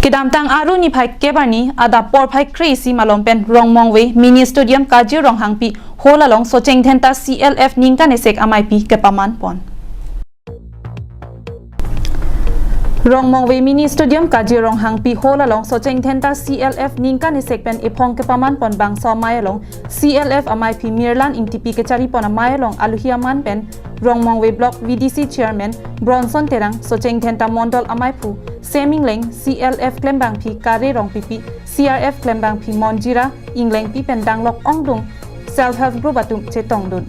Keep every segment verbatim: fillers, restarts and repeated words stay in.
Kedamtang Aru niphai kep arni adap porphai kre-isi malom pen Rongmongve Mini Stadium Kajir Ronghangpi Hall along Socheng Dhenta C L F ningkan esek ameipi kepaman pon. Rongmongve Mini Stadium Kajir Ronghangpi Hall along Socheng Dhenta C L F ningkan esek pen ephong kepaman pon bangso amei along C L F ameipi Mirlan Ingtipi kechari pon amei along aluhi aman pen Rongmongve Block V D C Chairman Bronson Terang, Socheng Dhenta Mondol ameiphu Sem Ingleng, C L F klembangpi Kare Rongpipi, C R F klembangpi Monjira Inglengpi pen danglok ongdung Self Help Group atum chetongdun.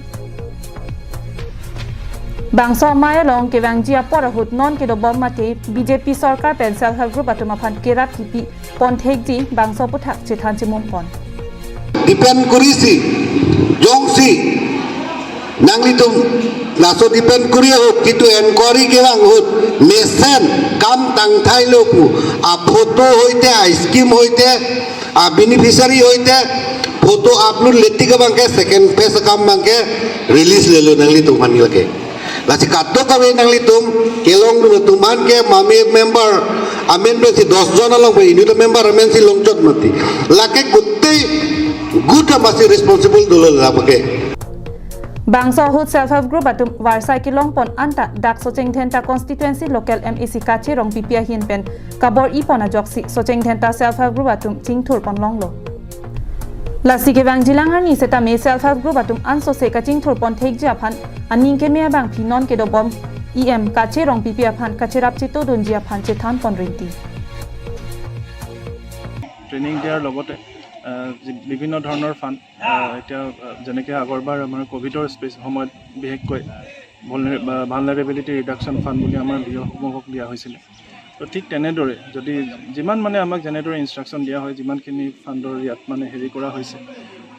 Bangso amei along kevangji apor ahut non kedobom mate B J P sorkar pen Self Help Group atum aphan kerap kipi pon thekji bangso aputhak chethan chemum pon. Depend kurisi, jongsi nanglitum laso depend kuri ahut, kitu enquiry kevang ahut mesen kam tangthailo pu aphoto hoite, ascheme hoite, abeneficiary hoite photo upload le tik abangke second phase akam abangke release lelo nanglitum aphan lake. Lasi kadokave nanglitum kelongdun atum aphan ke mame member amen pensi dos jon along pen inut amember amensi longchot mati. Lake gutei guta masi responsible dolo lake. Bangso ahut Self Help Group atum varsai kelong pon anta dak Socheng Dhenta Constituency Local M A C Kache Rongpipi ahin pen kabor-i pon ajoksi Socheng Dhenta Self Help Group atum chingthur pon longlo. Lasi kevangjilang arni setame Self Help Group atum ansose kachingthur pon thekji aphan aning keme abangpi non kedobom E M Kache Rongpipi aphan kacherap chetongdunji aphan chethan pon rinti. Training দিয়াৰ লগতে আহ, যি- বিভিন্ন ধৰণৰ ফাণ্ড, আহ, এতিয়া আহ, যেনেকে আগৰবাৰ আমাৰ ক'ভিডৰ স্পেচ সময়ত বিশেষকৈ ভলনে- বা- ভালনাৰেবিলিটি ৰিডাকশ্যন ফাণ্ড বুলি আমাৰ বিঅ'সমূহক দিয়া হৈছিলে। তো ঠিক তেনেদৰে যদি যিমান মানে আমাক যেনেদৰে ইনষ্ট্ৰাকশ্যন দিয়া হয়, যিমানখিনি ফাণ্ডৰ ইয়াত মানে হেৰি কৰা হৈছে,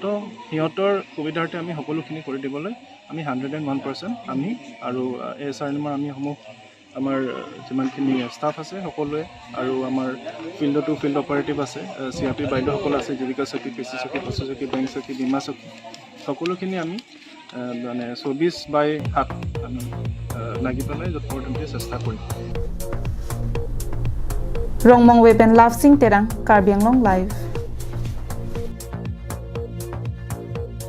তো সিহঁতৰ সুবিধাৰ্থে আমি সকলোখিনি কৰি দিবলৈ আমি হাণ্ড্ৰেড এণ্ড ওৱান পাৰ্চেণ্ট আমি আৰু এ এছ আৰ এন এমৰ আমি সমূহ আমাৰ যিমানখিনি ষ্টাফ আছে সকলোৱে আৰু আমাৰ ফিল্ডতো ফিল্ড অপাৰেটিভ আছে, চি আৰ পি বাইদেউসকল আছে, জীৱিকা চকী, পি চি চকী, পশু চকী, বেংক চকী, বীমা চকী, সকলোখিনি আমি আহ, মানে চৌবিছ বাই সাত আমি আহ, লাগি পেলাই য'ত পৰ্যন্ত চেষ্টা কৰিম। Rongmongve pen Love Sing Terang, Karbi Anglong Live.